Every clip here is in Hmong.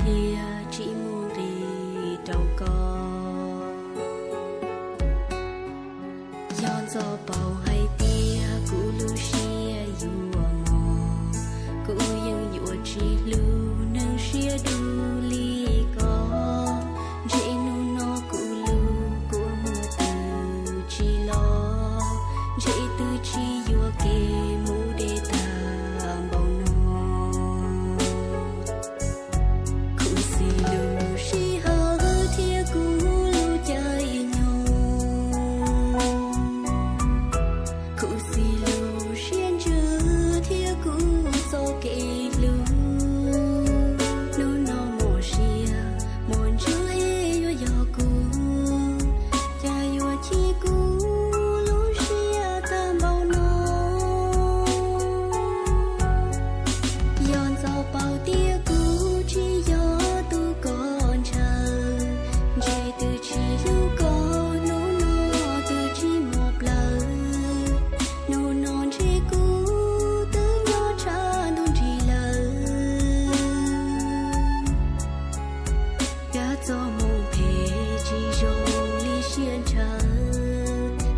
thiab tsis muaj nqis rau koj. Yog Ntxhov Paus hais tias kuv lub siab yuav mos, kuv yeej yuav tsis hlub neeg siab dub li koj. Ntshe hnub no kuv lub kua muag twb tsis los, ntshe twb tsis yuav kev mus deb tag npaum no. Khuv xim lub sij hawm thiab kuv lub caij nyoog, khuv xim lub siab ntsws thiab kuv txoj kev hlub. Hnub no mos siab mos ntsws es yuav yog kuv, cas yuav chim kuv lub siab tag npaum no. Yog Ntxhov Paus tias kuv tsis yog tus koj ntshaw, ntshe twb tsis hlub koj, hnub no twb tsis muaj plawv. Hnub no ntshe kuv twb nyob tshaj ntuj nrig lawm. Kav txoj moo phem tsis zoo li siab ntshaw,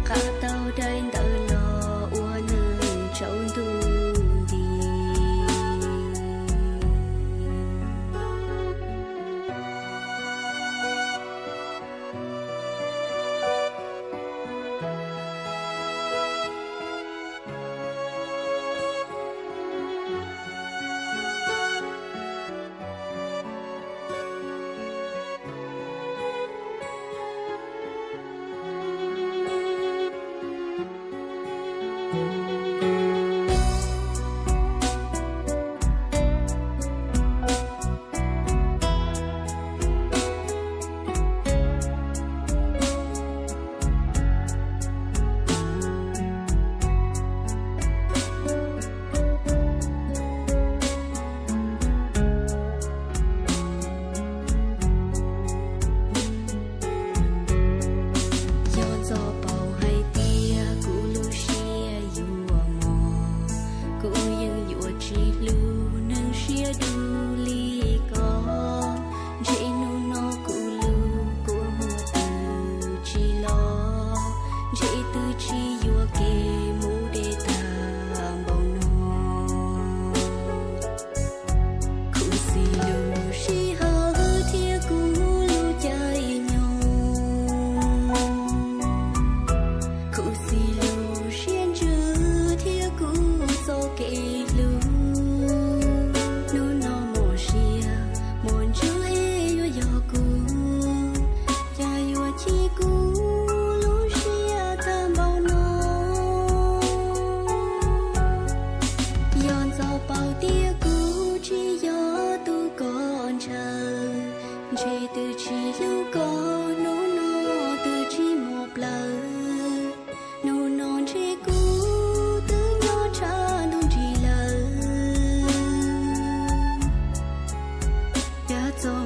nqa tau daim ntawv los ua neeg tsaus ntuj nti. Yog Ntxhov Paus hais tias kuv lub siab yuav mos, kuv yeej yuav tsis hlub neeg siab dub li koj. Ntshe hnub no kuv lub kua muag twb tsis los, ntshe twb tsis yuav kev mus deb tag npaum no. Khuv xim lub sij hawm thiab kuv lub caij nyoog, khuv xim lub siab ntsws thiab kuv txoj kev hlub. Hnub no mos siab mos ntsws es yuav yog kuv, cas yuav chim kuv lub siab tag npaum no. Yog Ntxhov Paus tias kuv tsis yog tus koj ntshaw, ntshe twb tsis hlub koj, hnub no twb tsis muaj plawv. Hnub no ntshe kuv twb nyob tshaj ntuj nrig lawm. Kav txoj